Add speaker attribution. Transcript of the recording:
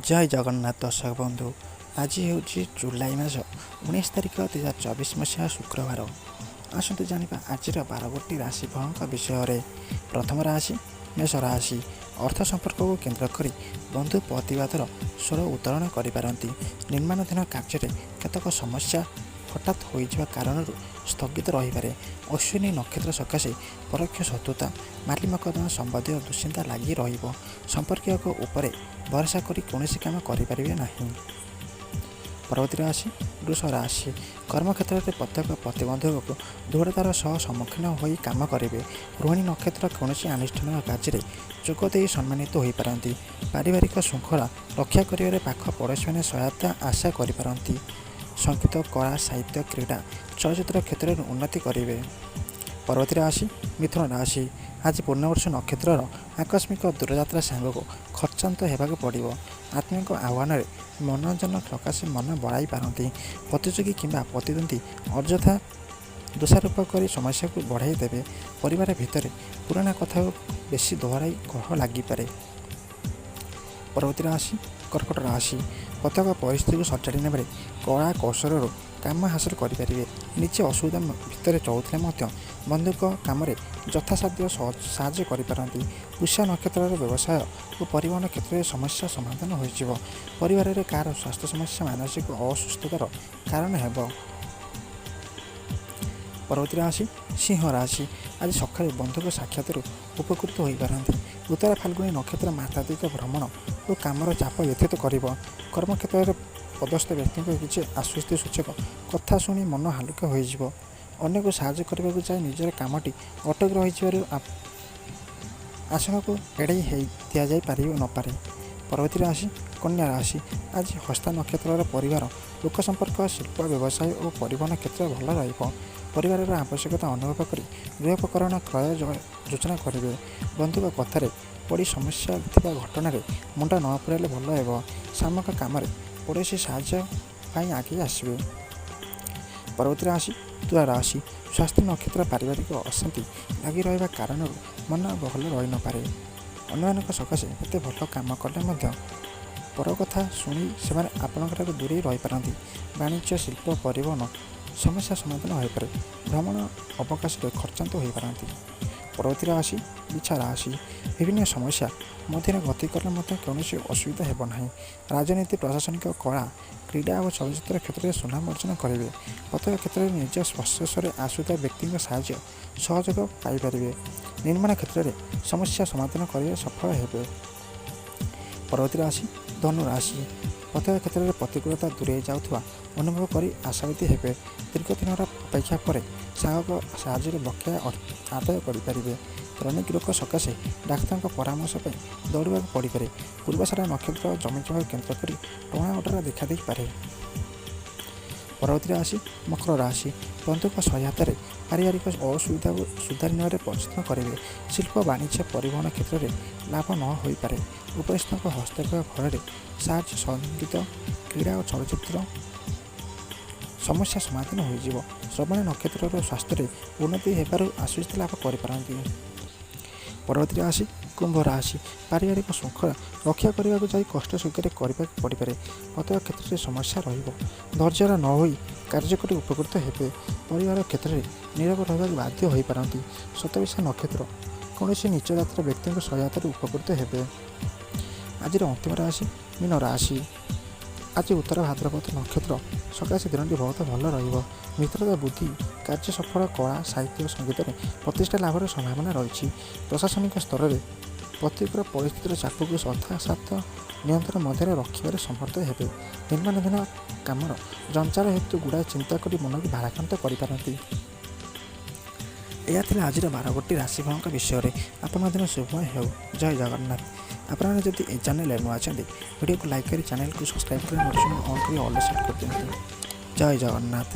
Speaker 1: ଜୟ ଜଗନ୍ନାଥ ଦର୍ଶକ ବନ୍ଧୁ। ଆଜି ହେଉଛି ଜୁଲାଇ ମାସ 19 ତାରିଖ, 2024 ମସିହା, ଶୁକ୍ରବାର। ଆସନ୍ତୁ ଜାଣିବା ଆଜିର 12 ଗୋଟି ରାଶିଫଳଙ୍କ ବିଷୟରେ। ପ୍ରଥମ ରାଶି ମେଷ ରାଶି। ଅର୍ଥ ସମ୍ପର୍କକୁ କେନ୍ଦ୍ର କରି ବନ୍ଧୁ ପ୍ରତିବାଦର ସ୍ୱର ଉତ୍ତୋଳନ କରିପାରନ୍ତି। ନିର୍ମାଣାଧୀନ କାର୍ଯ୍ୟରେ କେତେକ ସମସ୍ୟା ହଠାତ୍ ହୋଇଯିବା କାରଣରୁ ସ୍ଥଗିତ ରହିପାରେ। ଅଶ୍ୱିନୀ ନକ୍ଷତ୍ର ସକାଶେ ପରୋକ୍ଷ ଶତ୍ରୁତା, ମାଲିମକଦ୍ଦମା ସମ୍ବନ୍ଧୀୟ ଦୁଶ୍ଚିନ୍ତା ଲାଗି ରହିବ। ସମ୍ପର୍କୀୟଙ୍କ ଉପରେ ଭରସା କରି କୌଣସି କାମ କରିପାରିବେ ନାହିଁ। ପରବର୍ତ୍ତୀ ରାଶି ବୃଷ ରାଶି। କର୍ମକ୍ଷେତ୍ରରେ ପ୍ରତ୍ୟେକ ପ୍ରତିବନ୍ଧକକୁ ଦୃଢ଼ତାର ସହ ସମ୍ମୁଖୀନ ହୋଇ କାମ କରିବେ। ରୋହିଣୀ ନକ୍ଷତ୍ର କୌଣସି ଆନୁଷ୍ଠାନିକ କାର୍ଯ୍ୟରେ ଯୋଗ ଦେଇ ସମ୍ମାନିତ ହୋଇପାରନ୍ତି। ପାରିବାରିକ ଶୃଙ୍ଖଳା ରକ୍ଷା କରିବାରେ ପାଖ ପଡ଼ୋଶୀମାନେ ସହାୟତା ଆଶା କରିପାରନ୍ତି। ସଙ୍ଗୀତ, କଳା, ସାହିତ୍ୟ, କ୍ରୀଡ଼ା, ଚଳଚ୍ଚିତ୍ର କ୍ଷେତ୍ରରେ ଉନ୍ନତି କରିବେ। ପରବର୍ତ୍ତୀ ରାଶି ମିଥୁନ ରାଶି। ଆଜି ପୂର୍ଣ୍ଣବର୍ଷ ନକ୍ଷତ୍ରର ଆକସ୍ମିକ ଦୂରଯାତ୍ରା ସାଙ୍ଗକୁ ଖର୍ଚ୍ଚାନ୍ତ ହେବାକୁ ପଡ଼ିବ। ଆତ୍ମୀୟଙ୍କ ଆହ୍ୱାନରେ ମନୋରଞ୍ଜନ ସକାଶେ ମନ ବଳାଇ ପାରନ୍ତି। ପ୍ରତିଯୋଗୀ କିମ୍ବା ପ୍ରତିଦ୍ୱନ୍ଦ୍ୱୀ ଅଯଥା ଦୋଷାରୋପ କରି ସମସ୍ୟାକୁ ବଢ଼ାଇ ଦେବେ। ପରିବାର ଭିତରେ ପୁରୁଣା କଥାକୁ ବେଶୀ ଦୋହରାଇ କଳହ ଲାଗିପାରେ। ପରବର୍ତ୍ତୀ ରାଶି କର୍କଟ ରାଶି। ପ୍ରତ୍ୟେକ ପରିସ୍ଥିତିକୁ ସଜାଡ଼ି ନେବାରେ କଳା କୌଶଳରୁ କାମ ହାସଲ କରିପାରିବେ। ନିଜେ ଅସୁବିଧା ଭିତରେ ଚଳୁଥିଲେ ମଧ୍ୟ ବନ୍ଧୁଙ୍କ କାମରେ ଯଥାସାଧ୍ୟ ସାହାଯ୍ୟ କରିପାରନ୍ତି। ପୁଷ୍ୟା ନକ୍ଷତ୍ରର ବ୍ୟବସାୟ ଓ ପରିବହନ କ୍ଷେତ୍ରରେ ସମସ୍ୟା ସମାଧାନ ହୋଇଯିବ। ପରିବାରରେ କାହାର ସ୍ୱାସ୍ଥ୍ୟ ସମସ୍ୟା ମାନସିକ ଅସୁସ୍ଥତାର କାରଣ ହେବ। ପରବର୍ତ୍ତୀ ରାଶି ସିଂହ ରାଶି। ଆଜି ସକାଳୁ ବନ୍ଧୁଙ୍କ ସାକ୍ଷାତରୁ ଉପକୃତ ହୋଇପାରନ୍ତି। ଉତ୍ତରା ଫାଲ୍ଗୁନୀ ନକ୍ଷତ୍ର ମାତ୍ରାଧିକ ଭ୍ରମଣ ଓ କାମର ଚାପ ବ୍ୟଥିତ କରିବ। କର୍ମକ୍ଷେତ୍ରରେ ପଦସ୍ଥ ବ୍ୟକ୍ତିଙ୍କ କିଛି ଆଶ୍ୱସ୍ତି ସୂଚକ କଥା ଶୁଣି ମନ ହାଲୁକା ହୋଇଯିବ। ଅନ୍ୟକୁ ସାହାଯ୍ୟ କରିବାକୁ ଯାଇ ନିଜର କାମଟି ଅଟକି ରହିଯିବାରୁ ଆଶଙ୍କାକୁ ଏଡ଼େଇ ହେଇ ଦିଆଯାଇ ପାରିବ ନପାରେ। ପରବର୍ତ୍ତୀ ରାଶି କନ୍ୟା ରାଶି। ଆଜି ହସ୍ତା ନକ୍ଷତ୍ରର ପରିବାର, ଲୋକ ସମ୍ପର୍କ, ଶିଳ୍ପ, ବ୍ୟବସାୟ ଓ ପରିବହନ କ୍ଷେତ୍ର ଭଲ ରହିବ। ପରିବାରର ଆବଶ୍ୟକତା ଅନୁଭବ କରି ଗୃହୋପକରଣ କ୍ରୟ ଯୋଜନା କରିବେ। ବନ୍ଧୁଙ୍କ କଥାରେ ପଡ଼ି ସମସ୍ୟା ଥିବା ଘଟଣାରେ ମୁଣ୍ଡ ନ ପୁରାଇଲେ ଭଲ ହେବ। ସାମୂହିକ କାମରେ ପଡ଼ୋଶୀ ସାହାଯ୍ୟ ପାଇଁ ଆଗେଇ ଆସିବେ। ପରବର୍ତ୍ତୀ ରାଶି ତୁଳା ରାଶି। ସ୍ୱାସ୍ଥ୍ୟ ନକ୍ଷତ୍ର ପାରିବାରିକ ଅଶାନ୍ତି ଲାଗି ରହିବା କାରଣରୁ ମନ ଭଲ ରହିନପାରେ। ଅନ୍ୟମାନଙ୍କ ସକାଶେ ଏତେ ଭଲ କାମ କଲେ ମଧ୍ୟ ପର କଥା ଶୁଣି ସେମାନେ ଆପଣଙ୍କଠାରୁ ଦୂରେଇ ରହିପାରନ୍ତି। ବାଣିଜ୍ୟ, ଶିଳ୍ପ, ପରିବହନ ସମସ୍ୟା ସମାଧାନ ହୋଇପାରେ। ଭ୍ରମଣ ଅବକାଶରେ ଖର୍ଚ୍ଚାନ୍ତ ହୋଇପାରନ୍ତି। ପରବର୍ତ୍ତୀ ରାଶି ବିଛା ରାଶି। ବିଭିନ୍ନ ସମସ୍ୟା ମଧ୍ୟରେ ଗତି କଲେ ମଧ୍ୟ କୌଣସି ଅସୁବିଧା ହେବ ନାହିଁ। ରାଜନୀତି, ପ୍ରଶାସନିକ, କଳା, କ୍ରୀଡ଼ା ଓ ଚଳଚ୍ଚିତ୍ର କ୍ଷେତ୍ରରେ ସୁନାମ ଅର୍ଜନ କରିବେ। ପ୍ରତ୍ୟେକ କ୍ଷେତ୍ରରେ ନିଜ ସଂସ୍ପର୍ଶରେ ଆସୁଥିବା ବ୍ୟକ୍ତିଙ୍କ ସାହାଯ୍ୟ ସହଯୋଗ ପାଇପାରିବେ। ନିର୍ମାଣ କ୍ଷେତ୍ରରେ ସମସ୍ୟା ସମାଧାନ କରିବାରେ ସଫଳ ହେବେ। ପରବର୍ତ୍ତୀ ରାଶି ଧନୁ ରାଶି। ପ୍ରତ୍ୟେକ କ୍ଷେତ୍ରରେ ପ୍ରତିକୂଳତା ଦୂରେଇ ଯାଉଥିବା ଅନୁଭବ କରି ଆଶାବାଦୀ ହେବେ। ଦୀର୍ଘ ଦିନର ଅପେକ୍ଷା ପରେ ସାଙ୍ଗଙ୍କ ସାହାଯ୍ୟରେ ବକେୟା ଆଦାୟ କରିପାରିବେ। କ୍ରନିକ୍ ରୋଗ ସକାଶେ ଡାକ୍ତରଙ୍କ ପରାମର୍ଶ ପାଇଁ ଦୌଡ଼ିବାକୁ ପଡ଼ିପାରେ। ପୂର୍ବାଷାଢ଼ା ନକ୍ଷତ୍ର ଜମିଜମା କେନ୍ଦ୍ର କରି ଟଣା ଓଟରା ଦେଖାଦେଇପାରେ। ପରବର୍ତ୍ତୀ ରାଶି ମକର ରାଶି। ବନ୍ଧୁଙ୍କ ସହାୟତାରେ ପାରିବାରିକ ଅସୁବିଧାକୁ ସୁଧାରି ନେବାରେ ପ୍ରୟତ୍ନ କରିବେ। ଶିଳ୍ପ, ବାଣିଜ୍ୟ, ପରିବହନ କ୍ଷେତ୍ରରେ ଲାଭ ନ ହୋଇପାରେ। ଉପରିସ୍ଥଙ୍କ ହସ୍ତକ୍ଷେପ ଫଳରେ ସାହାଯ୍ୟ, ସଙ୍ଗୀତ, କ୍ରୀଡ଼ା ଓ ଚଳଚ୍ଚିତ୍ର ସମସ୍ୟା ସମାଧାନ ହୋଇଯିବ। ଶ୍ରବଣ ନକ୍ଷତ୍ରର ସ୍ୱାସ୍ଥ୍ୟରେ ଉନ୍ନତି ହେବାରୁ ଆଶ୍ୱସ୍ତି ଲାଭ କରିପାରନ୍ତି। ପରବର୍ତ୍ତୀ ରାଶି କୁମ୍ଭ ରାଶି। ପାରିବାରିକ ଶୃଙ୍ଖଳା ରକ୍ଷା କରିବାକୁ ଯାଇ କଷ୍ଟ ସ୍ୱୀକାର କରିବାକୁ ପଡ଼ିପାରେ। ପ୍ରତ୍ୟେକ କ୍ଷେତ୍ରରେ ସମସ୍ୟା ରହିବ। ଧୈର୍ଯ୍ୟର ନ ହୋଇ କାର୍ଯ୍ୟ କରି ଉପକୃତ ହେବେ। ପରିବାର କ୍ଷେତ୍ରରେ ନିରବ ରହିବାକୁ ବାଧ୍ୟ ହୋଇପାରନ୍ତି। ଶତଭିଷା ନକ୍ଷତ୍ର କୌଣସି ନୀଚ ଜାତିର ବ୍ୟକ୍ତିଙ୍କ ସହାୟତାରେ ଉପକୃତ ହେବେ। ଆଜିର ଅନ୍ତିମ ରାଶି ମୀନ ରାଶି। ଆଜି ଉତ୍ତର ଭାଦ୍ରପଦ ନକ୍ଷତ୍ର ସକାଶେ ଦିନଟି ବହୁତ ଭଲ ରହିବ। ମିତ୍ରତା ବୃଦ୍ଧି, କାର୍ଯ୍ୟ ସଫଳ, କଳା, ସାହିତ୍ୟ, ସଙ୍ଗୀତରେ ପ୍ରତିଷ୍ଠା ଲାଭର ସମ୍ଭାବନା ରହିଛି। ପ୍ରଶାସନିକ ସ୍ତରରେ ପ୍ରତିକୂଳ ପରିସ୍ଥିତିର ଚାପକୁ ଯଥାସାଧ୍ୟ ନିୟନ୍ତ୍ରଣ ମଧ୍ୟରେ ରଖିବାରେ ସମର୍ଥ ହେବେ। ନିର୍ମାଣାଧୀନ କାମର ଜଞ୍ଜାଳ ହେତୁ ଗୁଡ଼ାଏ ଚିନ୍ତା କରି ମନକୁ ଭାରାକ୍ରାନ୍ତ କରିପାରନ୍ତି। ଏହା ଥିଲା ଆଜିର 12 ଗୋଟି ରାଶିଫଳଙ୍କ ବିଷୟରେ। ଆପଣଙ୍କ ଦିନ ଶୁଭମୟ ହେଉ। ଜୟ ଜଗନ୍ନାଥ। ଆପଣମାନେ ଯଦି ଏ ଚ୍ୟାନେଲରେ ନୂଆ ଅଛନ୍ତି, ଭିଡ଼ିଓକୁ ଲାଇକ୍ କରି, ଚ୍ୟାନେଲକୁ ସବସ୍କ୍ରାଇବ୍ କରି, ନୋଟିଫିକେସନ୍ ଅନ୍ କରି ଅଲ୍ ସେଟ୍ କରିଦିଅନ୍ତୁ। ଜୟ ଜଗନ୍ନାଥ।